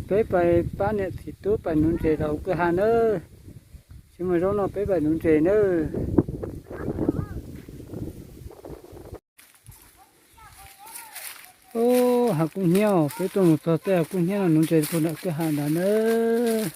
Peb pais pab niam txiv tub pais nuv ntses rau hauv kwj ha nawb. Tsis muaj zaub noj peb pais nuv ntses nawb. Hav kub hnyiab, peb tuaj mus txog tej hav kub hnyiab no nuv ntses puag nram kwj ha ntawd nawb.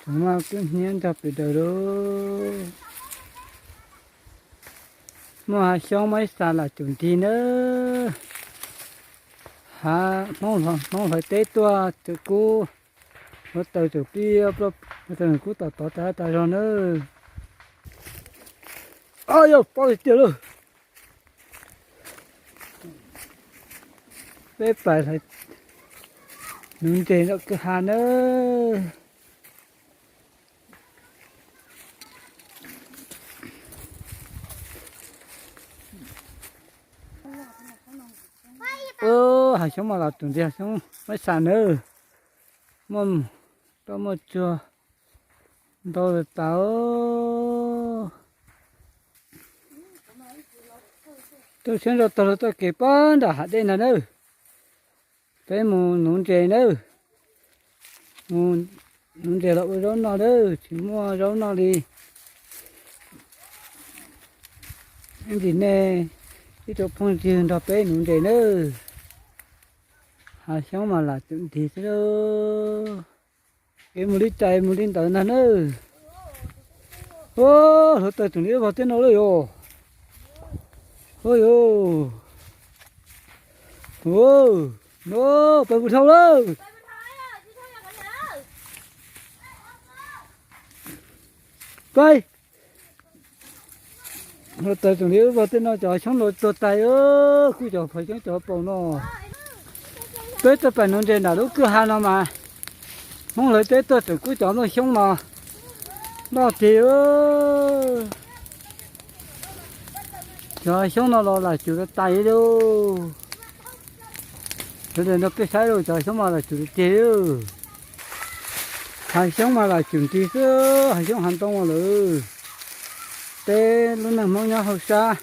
Tseem muaj kub hnyiab ntog pes daws lauj. Muaj hav xyoob muaj ib xas lam cum ntig nawb. Hav Hmoob, Hmoob hlawv teb tuaj tseem kub, hluav taws tseem pib, hluav taws kub tom tod tas tas zog nawb. Au yog, pob tiag tiag lauj. Peb pais nuv ntses nram kwj ha nawb. Hav xyoob mas los tus ntxiv, hav xyoob mab xas nawb. Muaj roj muaj tsuag ntau tas tas. Tuaj saib nrau taug lug txoj kev puag nram hav dej ntag nawb. Peb mus nuv ntses nawb. Mus nuv ntses los ua zaub noj nawb, tsis muaj zaub noj li. Ib ntsis nej ib tsoom phooj ywg nrog peb nuv ntses nawb. Hav xyoob mas lam cum ntig xwb lauj. Kev mus li cas mus li ntawd ntag nawb. Hluav taws tseem li vag tej no lawm yog. Ua yog. No, pais puas dhau lawm. Pais. Hluav taws tseem li vag tej no, cov xyoob los tuag tas, kuj cov phav xyoob cov paus no. Peb tuaj pais nuv ntses nram lub kwj ha no mas Hmoob hlawv teb tuaj tseem kub cov nplooj xyoob no noj tiag. Cov xyoob no los lam cum tas tas li lauj. Sawv daws nrog peb saib lauj, cov xyoob mas lam cum tiag tiag. Hav xyoob mas lam cum nrig xwb, hav xyoob hav ntoo lawm. Peb lub neej Hmoob nyob hauj sab,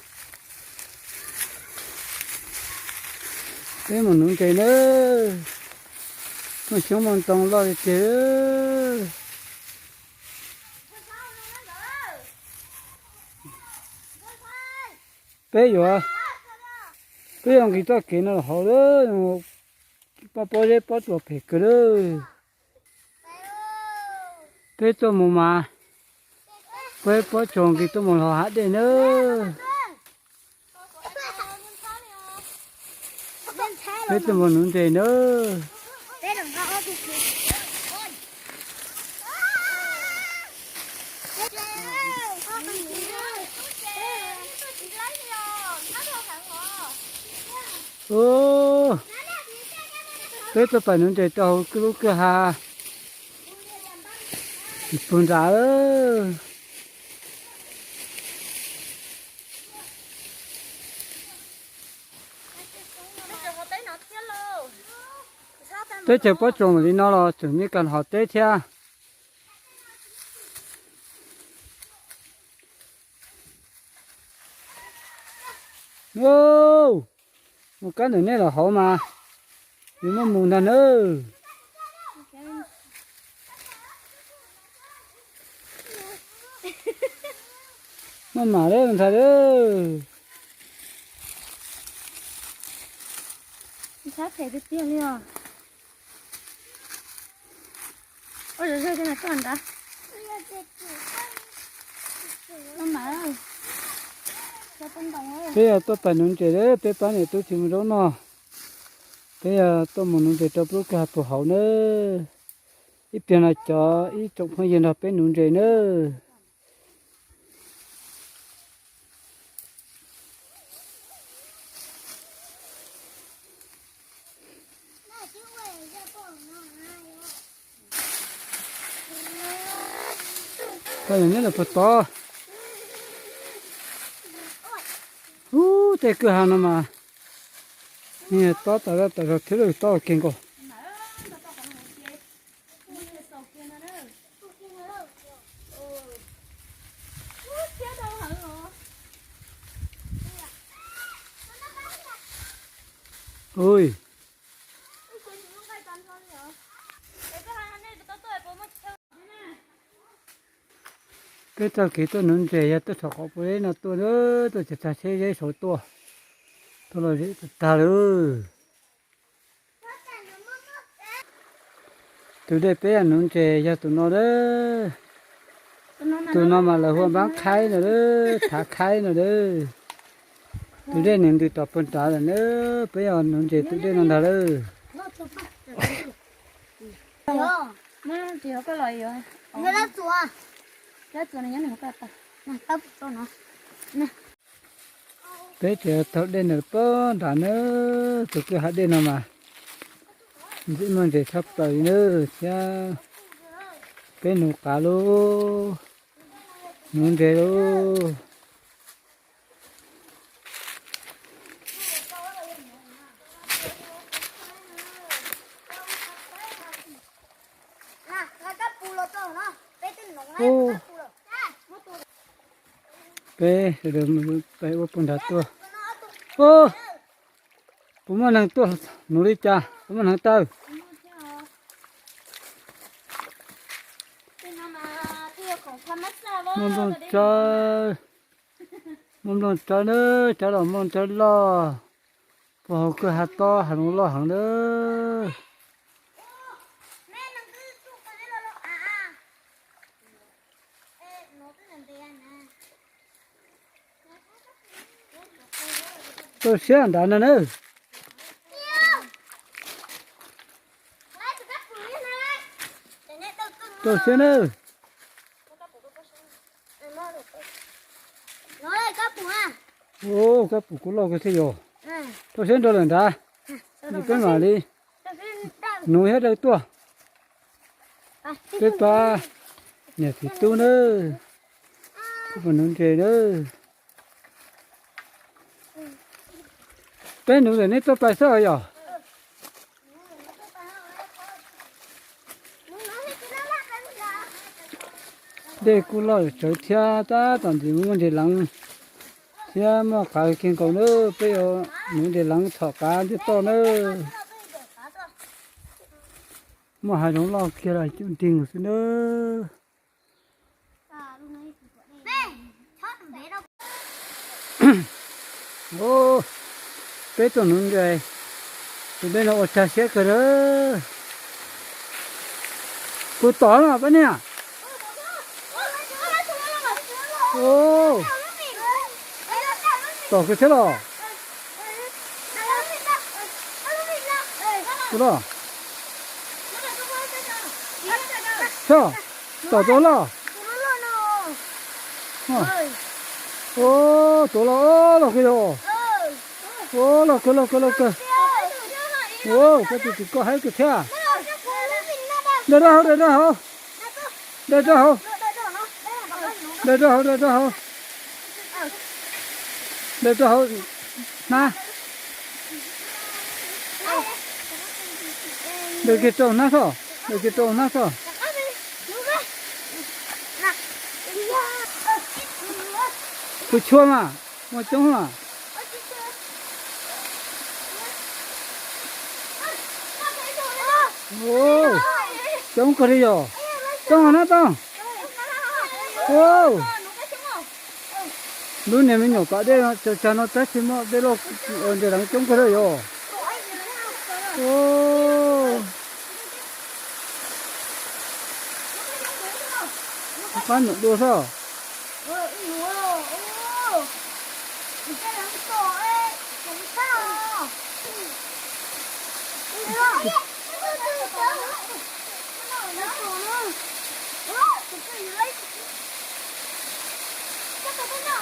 peb mus nuv ntses nawb. Muaj xyoob muaj ntoo loj li tiag. Peb yuav, peb yuav nqis txoj kev no hauv lawm, pob pob zeb pob tsuas phem kawg lawm. Peb tuaj mus mas, peb pob tsuas nqis tuaj mus hauv hav dej nawb. Peb tuaj mus nuv ntses nawb. Peb tuaj pais nuv ntses rau hauv lub kwj ha puag nrad. Teb chaws pob tsuas mam li no los tseem me kas hauv teb thiab. Mus kab ntawm nej los hauv mas, yuav muaj mus ntag nawb. Maj mam lawm ntxhais lawm. Ntxhais phem tiag tiag li os. Peb yog tuaj pais nuv ntses, peb pab niam tub tsis muaj zaub noj. Peb yog tuaj mus nuv ntses rau lub kwj ha puag hauv nawb. Ib pliag no cov ib tsoom phooj ywg nrog peb nuv ntses nawb. Koj yog nyob lawm puag tod. Ub, tej kwj ha no mas tob tas zog tas zog thiab lawm, tob ua ke nkaus. Ui, peb txoj kev tuaj nuv ntses yog tuaj txog qhov puab zeb no tuaj, tuaj txog tag seb zeb saud tuaj, tuaj lom zem tag tag lawm. Tus dej peb nuv ntses yog tus no lawm. Tus no mas lawv hu ua npaab khaib no lawm, thav khaib no lawm. Tus dej nws ntws tom puag nrad lawm na, peb yog nuv ntses tus dej no ntag lawm. Peb tseem taug dej ntawm puag nrad na, tus kwj hav dej no mas ntxim muaj ntses tshaj plaws li na, thiab peb nuv qav lauj, nuv ntses lauj. Ub, peb sawv daws pem ua puag nrad tuaj. Ub, puas muaj neeg tuaj nuv li cas, puas muaj neeg taw? Muaj nplooj tsawb, muaj nplooj tsawb na, tsawb los muaj tsawb loj, puag hauv kwj hav tob hav zoov loj heev na. Tuaj siab nrad no na. Tuaj siab na. Ub, kab pum kuj loj kawg thiab yog. Tuaj siab nrad lawm nrad. Peb mam li nuv thiab daws tuaj. Peb pab niam txiv tub nawb, kuj pab nuv ntses nawb. Peb nuv lawm neb tuaj pais xwb os yog. Dej kuj loj tsawv thiab, tab tom ntxim muaj ntses leev thiab muaj qav kiag nkaus nawb. Peb yuav nuv ntses leev txhom qav ntiaj toj nawb. Muaj hav zoov loj kiag los coj nrig xwb nawb. Peb tuaj nuv ntses, tus dej no ua tsaug siab kawg na. Puas tom no pab niag? Tom kawg thiab los? Puas los? Tom tau los? Tuav los, loj kawg yog. Loj kawg, loj kawg, loj kawg. Koj tus tsis koj haib kawg thiab. Daws rau hauv, daws rau hauv. Daws rau hauv. Daws rau hauv, daws rau hauv. Daws rau hauv hnab. Daws kiag rau hnab xwb, daws kiag rau hnab xwb. Pus tshua mas muaj coob mas. Coob kawg li yog. Tau hnab tau. Lub niag me nyuam pas dej no tsag tsag no tab sis muaj dej loj, ntses leev coob kawg li yog. Qab nyuam dua xwb.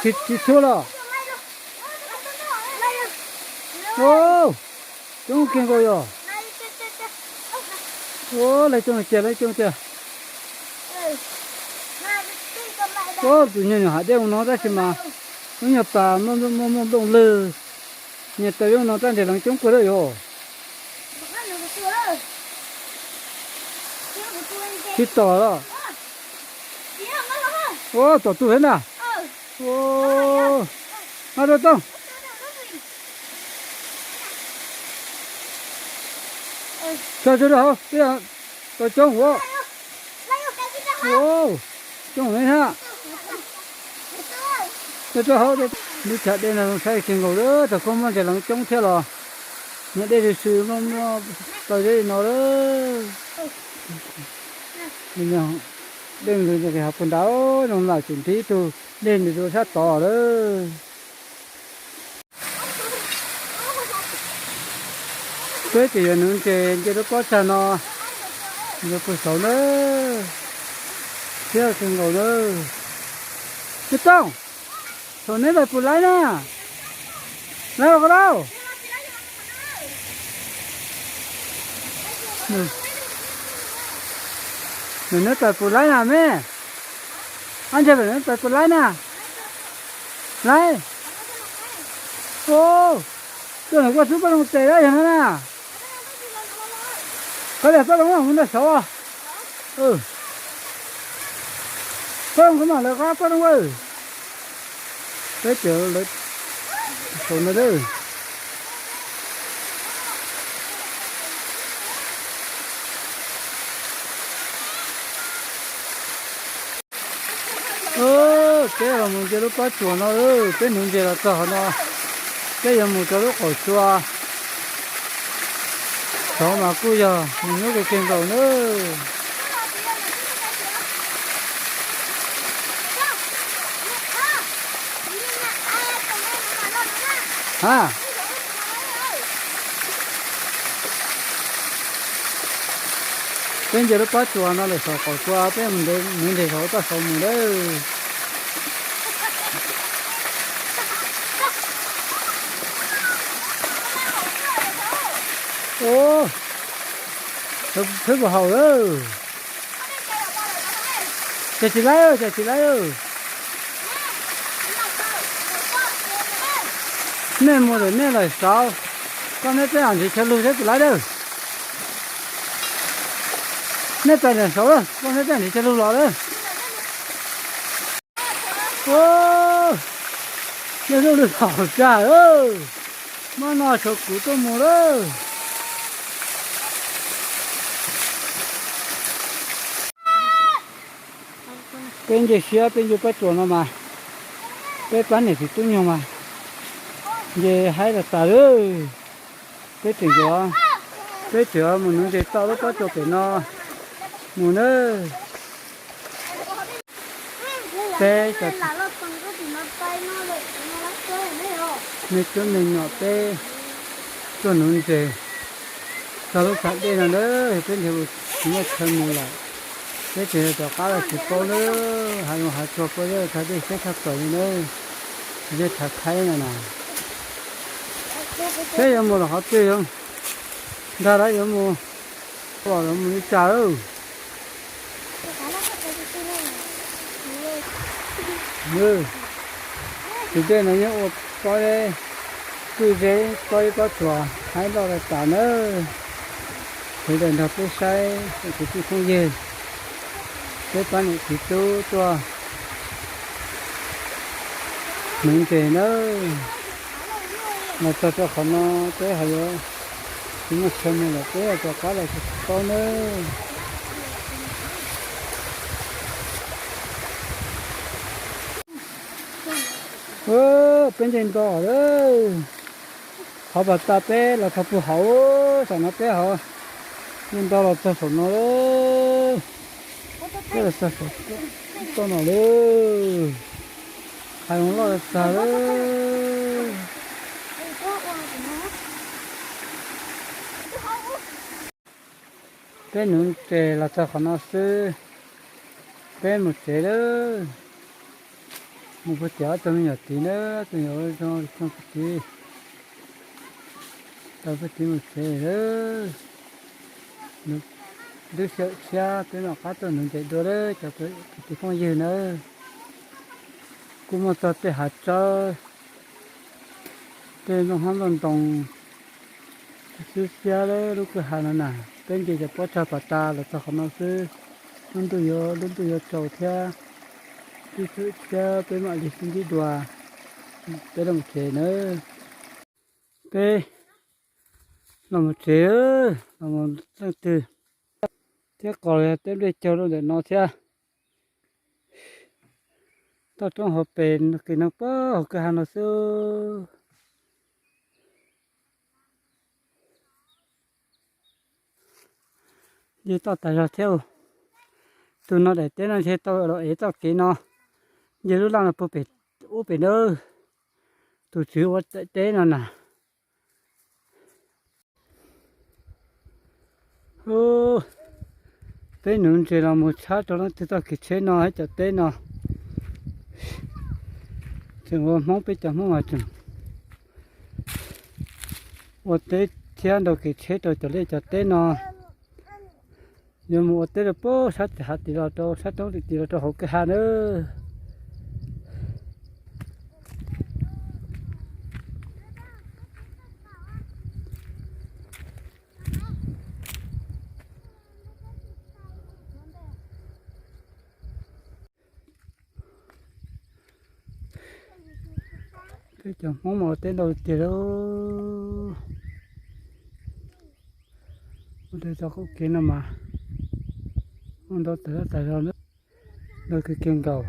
Tsis tshua los? Coob kiag nkaus yog. Ua, lawv coob tiag, lawv coob tiag. Ua, tus nyuag nyuam hav dej ua no tab sis mas lub nyuag pas muaj muaj nplooj lwg, nyuag taw ua no tab ntses leev coob kawg li yog. Tsis tom los? Ua, tom tus thiab ntag. Ua, no rau tau. Tso rau hauv, tau coob ua. Coob ne ha. Rau hauv, lub chav dej no zoo saib kawg nkaus lawm, thaum koj muaj ntses lees coob thiab los, nyob dej sw sw muaj muaj taw zeb li no lawm. Dej nqis nqis hav puag nrad, zoo lam tseem nrhiav ib tug dej nqis rau sab tod lawm. Peb tseem yuav nuv ntses nce lub pob tsag no, yuav puag saud na, siab kawg nkaus na. Me Tooj, thaum neb tais puas laib na, laib ua ko lauj. Nws neb tais puas laib na me, ab ntsia pem neb tais puas laib na, laib. Tuaj ntawm koj xub poj zoo tes dab yog no na. Qhov tias poj zoo mus nram saud. Poj zoo kuv mam lawv qab poj zoo. Peb cov lawv saum no lawm. Peb los mus nce lub pob tsuas no lawm, peb nuv ntses los txog qhov no, peb yuav mus rau lub qaum tsua. Tod mas kuj yog mus hnub kawg kiag nkaus na. Ha, peb nce lub pob tsuas no lawm, saum qaum tsua peb mus nuv ntses saum toj saud mus lawm. Peb puas haus lawm? Cas tsis laib, cas tsis laib. Nej mus lawm nej lam saud, koj neb peb lam nrhiav chaw lug thiab puas laib lawm. Nej tais lam saud, koj neb peb lam nrhiav chaw lug los lawm. Nej lub lwg haum tsawg, muab no tshuav kuv tuaj mus lawm. Peb nce siab peb nce pob tsuas no mas, peb pab niam txiv tub nyuag mas nce haib los tas lawm. Peb tseem yuav, peb tseem yuav mus nuv ntses tau lub pob tsuas pem no mus nawb. Peb, me tub me nyuam peb tuaj nuv ntses txog lub tshav dej no nawb, peb nrhiav tsis muaj chaw mus lawm. Peb tseem rov qab los tsis paub nawb, hav zoov hav tsuag puab txog dej siab tshaj plaws li nawb. Yog tshav khaib no na. Peb yuav mus los qhov twg, ntag lawv yuav mus, los yuav mus li cas lawm. Tus dej no yeej ua pob, kwj zeb pob ib pob tsuas haib loj li tas nawb. Sawv daws nrog peb saib, kwv tij phooj ywg, peb pab niam txiv tub tuaj nuv ntses nawb. Los txog rau qhov no peb ho yuav tsis muaj chaw mus lawm, peb rov qab los tsis paub nawb. Peb nce nto lawm. Qhov pas tas peb los txog puag hauv, saum no peb ho nce nto los txog saum no lawm. Peb los txog saum toj no lawm. Hav zoov loj tag lawm. Peb nuv ntses los txog qhov no xwb, peb mus tsev lawm. Mus puag tim ob tug me nyuam tid nawb, tus nyuam zoo zoo puag tid. Tau puag tid mus tsev lawm. Lub sij hawm tshiab peb mam qab tuaj nuv ntses dua lawm cov kwv tij phooj ywg nawb. Kuj muaj txog tej hav tsawb, tej nplooj hmab nplooj ntoo, xwb xiab lub kwj ha no na. Peb nce cov pob tsag pas tas los txog qhov no xwb. Lub ntuj yuav, lub ntuj yuav tsaus thiab, lub sij hawm tshiab peb mam li sib ntsib dua. Peb los tsev nawb. Peb Los mus tsev, los mus leej twg thiab, qos los yog teb nplej caug rau ntawm no thiab. Toj roob hauv pes kis no puag hauv kwj ha no xwb. Yog toj tas zog thiab. Tus no daim teb no ntshe tau los ev txoj kev no, yog lub laj no puag pem ub pem na. Tus tswv ua daim teb no na. Peb nuv ntses los mus tshab rau leej twg txoj kev tsheb no thiab cov teb no. Tseem ua Hmoob, peb cov Hmoob mas tseem ua teb thiab ntaus kev tsheb rau cov liaj cov teb no. Yuav mus ua teb rau puag sab tim hav tid los rau sab roob tim tid los rau hauv kwj ha na. Peb cov Hmoob mas ua teb ntau tiag lauj. Ua teb txoj qub kev no mas ua ntau tas zog tas zog na, ntau kawg kiag nkaus.